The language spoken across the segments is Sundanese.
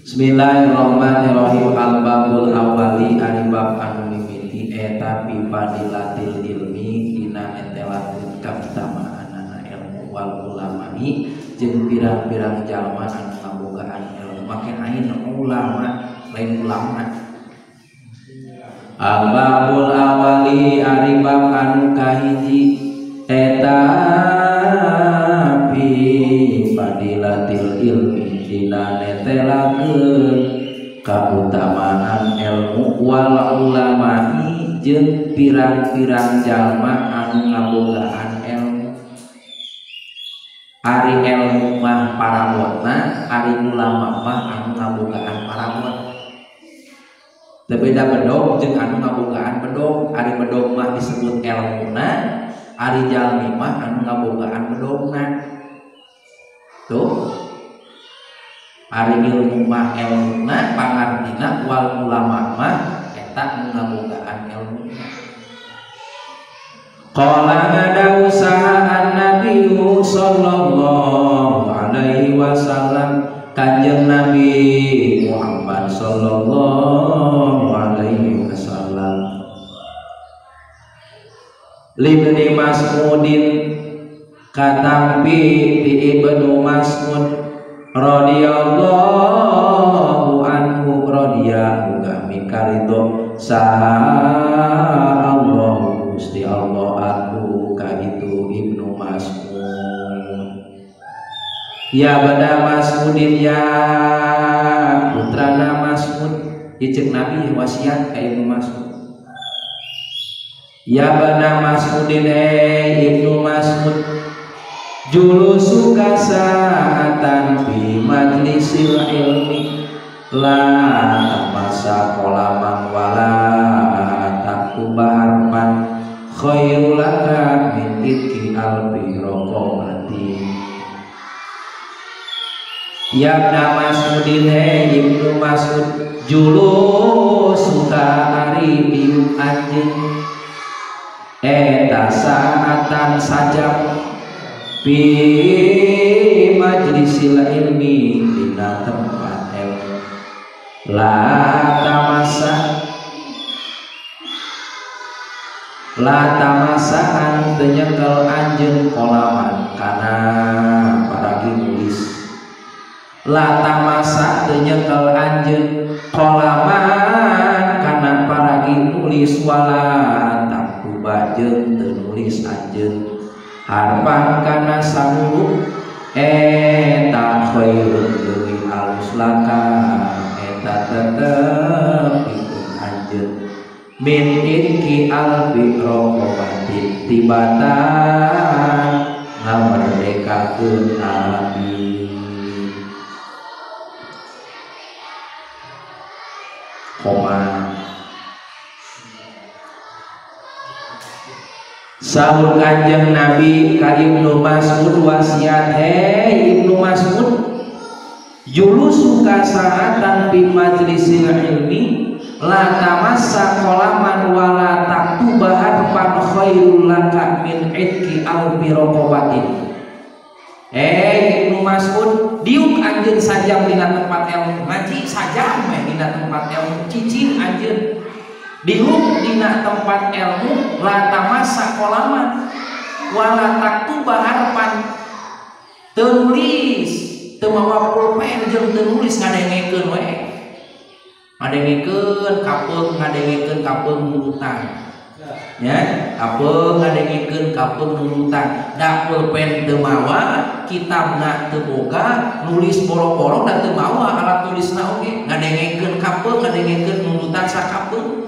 Bismillahirrahmanirrahim. Al-babul awali ari bab anu mimiti eta bi fadilatil ilmi dina netelakeun kautamaanana ilmu wal ulamai jeung pirang-pirang jalma anu ngabogaan ilmu. Make ain ulama lain ulama. Al-babul awali ari bab anu kahiji eta bi fadilatil ilmi dina netelakeun kautamaan ilmu wal ulamai jeung pirang-pirang jalma anu ngabogaan ilmu. Ari ilmu mah parabotna, ari ulama mah anu ngabogaan parabot. Teu beda bedog jeung anu ngabogaan bedog. Ari bedog mah disebut elmuna, ari jalmi mah anu ngabogaan bedogna. Tuh. Ari ilmu mah elmuna pangartina, wal ulama mah eta nu ngabogaan elmuna. Qala ngadawu saha an-nabi sallallahu alaihi wasallam, Kanjeng Nabi Muhammad sallallahu alaihi wasallam. Libni Mas'udin katampi ti Ibnu Mas'ud radhiyallahu anhu radhiya muga mikaridho saha Allah Gusti Allah anhu ka itu Ibnu Mas'ud. Ya bada Mas'udin, ya putrana Mas'ud, ieu Nabi wasiat ka Ibnu Mas'ud. Ya bada Mas'udin, Ibnu Mas'ud, julusuka sa'atan fi majlisil ilmi la tamasa qalaman wala taktuba harfan khairul laka min itki alfi raqabati. Ya ibna Mas'udin, Ibnu Mas'ud, julusuka ari diuk anjeun eta sa'atan sajam fi majlisil ilmi dina tempat ilmu la tamasa anu teu nyekel anjeun kolaman kana paragi nulis. La tamasa teu nyekel anjeun kolaman kana paragi nulis wala taktuba jeung teu nulis anjeun harpan kana samulu eta khairun leuwih alus laka eta tetep pikeun anjeun min itki alfi raqabatin tibatan ngamerdekakeun abdi. Koma. Sahur Kanjeng Nabi ka Ibnu Mas'ud wasiat, hei Ibnu Mas'ud, julusuka sa'atan fi majlisil ilmi la tamassa qalaman wala taktuba harfan khairul laka min itki alfi raqabatin. Hei Ibnu Mas'ud, diuk anjeun sajam dina tempat ilmu, ngaji sajam we dina tempat ilmu, cicing anjeun diuk dina tempat ilmu la tamassa qalaman wala taktuba harfan, teu nulis, teu mawa pulpen jeung teu nulis, ngadengekeun we, ngadengekeun kapeung, ngadengekeun kapeung nurutan ya, kapeung ngadengekeun kapeung nurutan, da pulpen teu mawa, kitabna teu boga, nulis boro-boro da teu mawa alat tulisna oge, ngadengekeun kapeung, ngadengekeun nurutan sakapeung.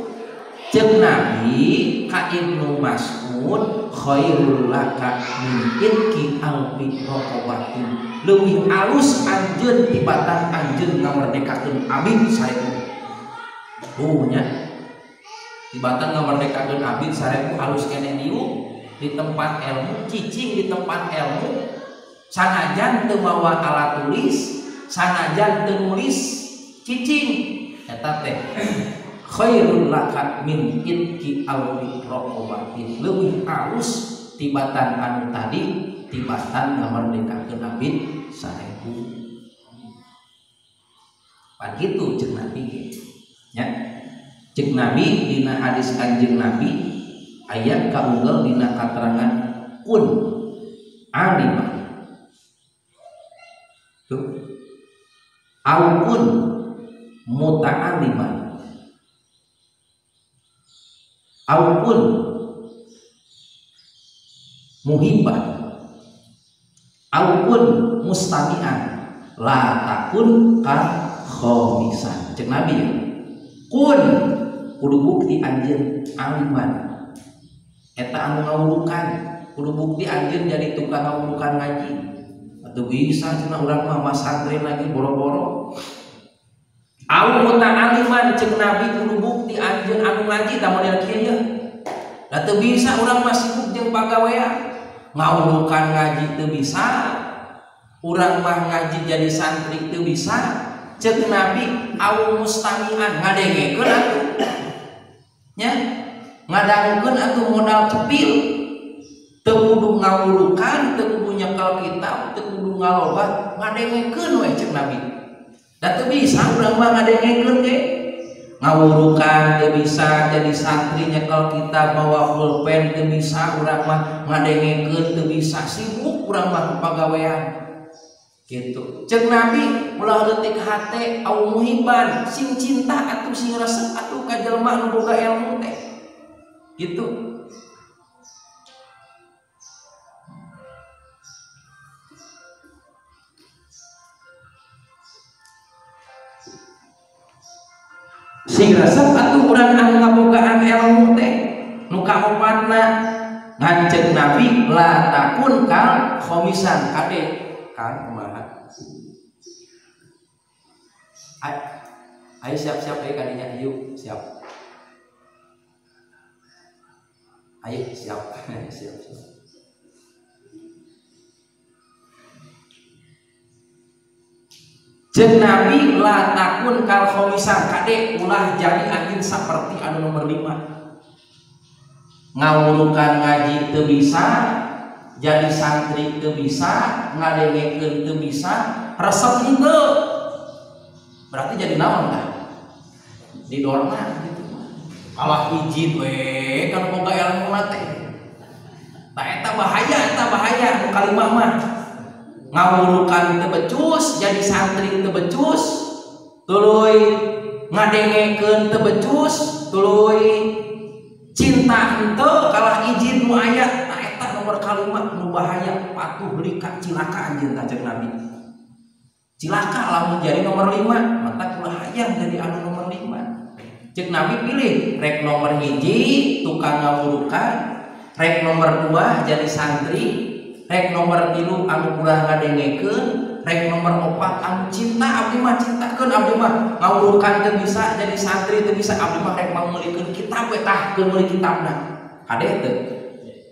Ceuk Nabi ka Ibnu Mas'ud khairul laka min itki alfi raqabatin, leuwih alus anjeun tibatan anjeun ngamerdekakeun abid sarebu. Oh nya, tibatan ngamerdekakeun abid sarebu alus keneh diuk di tempat ilmu, cicing di tempat ilmu, sanajan teu mawa alat tulis, sanajan teu nulis, cicing eta teh khairul laka min itki alfi raqabatin, leuwih alus tibatan anu tadi tibatan ngamerdekakeun abid sarebu. Pan kitu ceuk Nabi nya. Ceuk Nabi dina hadis Kanjeng Nabi aya kaunggal dina katerangan kun aliman. Tuh. Au kun muta'aliman. Au kun muhibban. Au kun mustami'an la takun kal khomisan. Cek Nabi ya. Kun kudu bukti anjeun aliman. Eta anu ngawurukan, kudu bukti anjeun jadi tukang ngawurukan ngaji. Atuh bisa cenah urang mah masantren lagi boro-boro. Au muta'aliman cek Nabi kudu bukti anjeun anu ngaji tah model kieu ye. Da teu bisa urang mah sibuk jeung pagawean. Ngawurukan ngaji teu bisa, urang mah ngaji jadi santri teu bisa. Cek Nabi au mustami'an ngadengekeun atuh nya, ngadangukeun atuh modal cepil, teu kudu ngawurukan, teu kudu nyekel kitab, teu kudu ngaloba, ngadengekeun we cek Nabi. Da teu bisa urang mah ngadengekeun ge, ngawurukan teu bisa, jadi santri nyekel kitab bawa pulpen teu bisa, urang mah ngadengekeun teu bisa, sibuk urang mah pagawean. Gitu. Cek Nabi ulah leutik hate au muhibban, sing cinta atuh sing resep atuh ka jelema nu boga ilmu teh. Gitu. Sing resep atuh urang anu ngabogaan ilmu teh. Nu kaopatna ngan cek Nabi la takun kal khomisan kade kan kumaha. Ayo siap-siap ayo kadinya yuk siap. Ayo siap. Siap siap. Cek Nabi la takun kal khomisan kade ulah jadi anjing seperti anu nomor 5. Ngawurukan ngaji teu bisa, jadi santri teu bisa, ngadengekeun teu bisa, resep henteu. Berarti jadi naon tah? Didorna gitu mah. Kalah izin we kan boga ilmu teh. Tah eta bahaya nu kalimah mah. Ngawurukan teu becus, jadi santri teu becus, tuluy ngadengekeun teu becus, tuluy cinta henteu kalah izin nu aya. Tah eta nomor kalima nu bahaya, patuh lika cilaka anjeun tah cek Nabi. Cilaka lamun jadi nomor 5, mata ulah hayang jadi anu nomor 5. Cek Nabi pilih rek nomor 1 tukang ngawurukan, rek nomor 2 jadi santri, rek nomor 3 anu kurang ngadengekeun, rek nomor 4 anu cinta, abdi mah cintakeun, abdi mah ngawurukan teu bisa, jadi santri teu bisa, abdi mah rek meulikeun kitab we tah keun meuli kitabna. Hade teu?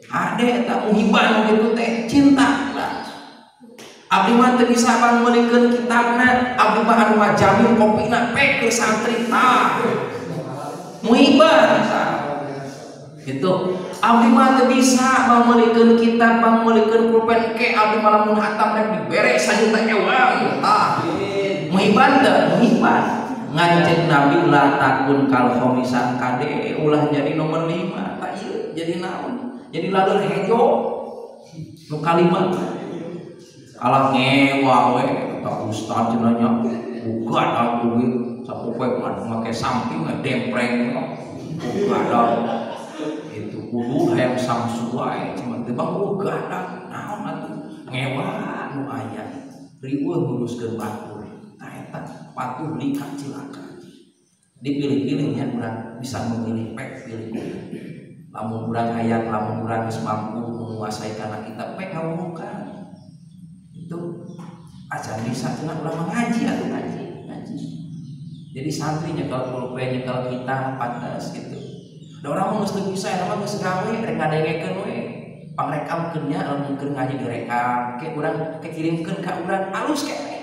Hade eta muhibban kitu teh cinta lah. Abdi mah teu bisa meulikeun kitabna, abdi mah anu ngajamin kopina pek ke santri tah. Muhibban gitu. Abdi mah teu bisa meulikeun kitab, meulikeun pulpen ke abdi mah lamun hatam rek dibere sajuta ewang tah. Muhibban teu? Muhibban. Ngan cek Nabi la takun kal khomisan kade ulah jadi nomor 5. Tah ieu jadi naon? Jadi laleur hejo nu kalima. Alah ngewa we tak ustad cenah nya buka aku ge sapopoe make samping dempreng buka itu kudu hayang samsu wae cuma teu bang boga naon atuh ngewa nu aya riweuh nguruskeun batur tah eta patuh lika cilaka. Dipilih-pilih nya urang bisa memilih pek pilih lamun urang hayang, lamun urang geus mampu menguasai kana kita pek ngawurukan itu aja bisa cenah urang ngaji atuh ngaji ngaji jadi santri nyekel pulpen nyekel kitab pantas gitu. Da urang mah geus teu bisa eta mah geus gawe rek ngadengekeun we pangrekamkeun nya lamun keur ngaji direkam ke urang kekirimkeun ka urang alus keneh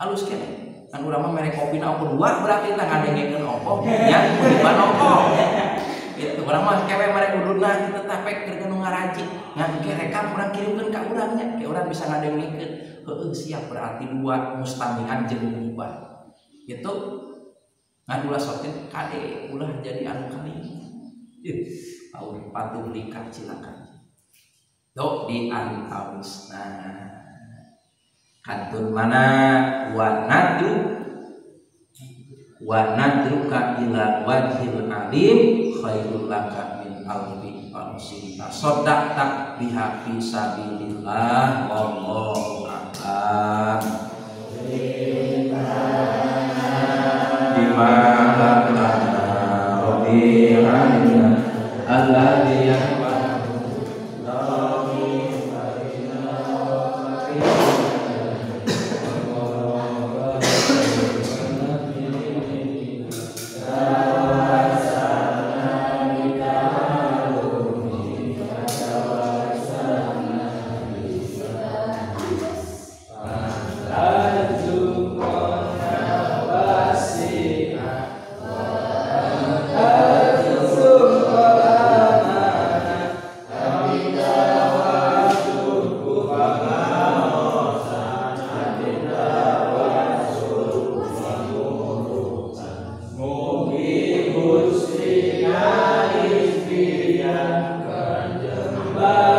alus keneh kan urang mah mere kopina ongkoh dua berarti tah ngadengekeun ongkoh nya kudiban ongkoh gitu. Urang mah kewe mere ududna kitu tah pek keur nu ngaraji ngan ke rekam urang kirimkeun ka urang nya ke urang bisa ngadengekeun heueuh siap berarti dua mustami'an jeung muhibah. Gitu ngan ulah sotin kade ulah jadi anu kali. Paur patuh likat silakan. Dok di antawisna. Kantun mana wa nadruka ila wajhil alim khairul laka min alfi farsin tasaddaqta biha fi sabilillah wallahu a'lam. Bima lana rabbi alina alladzi Bye.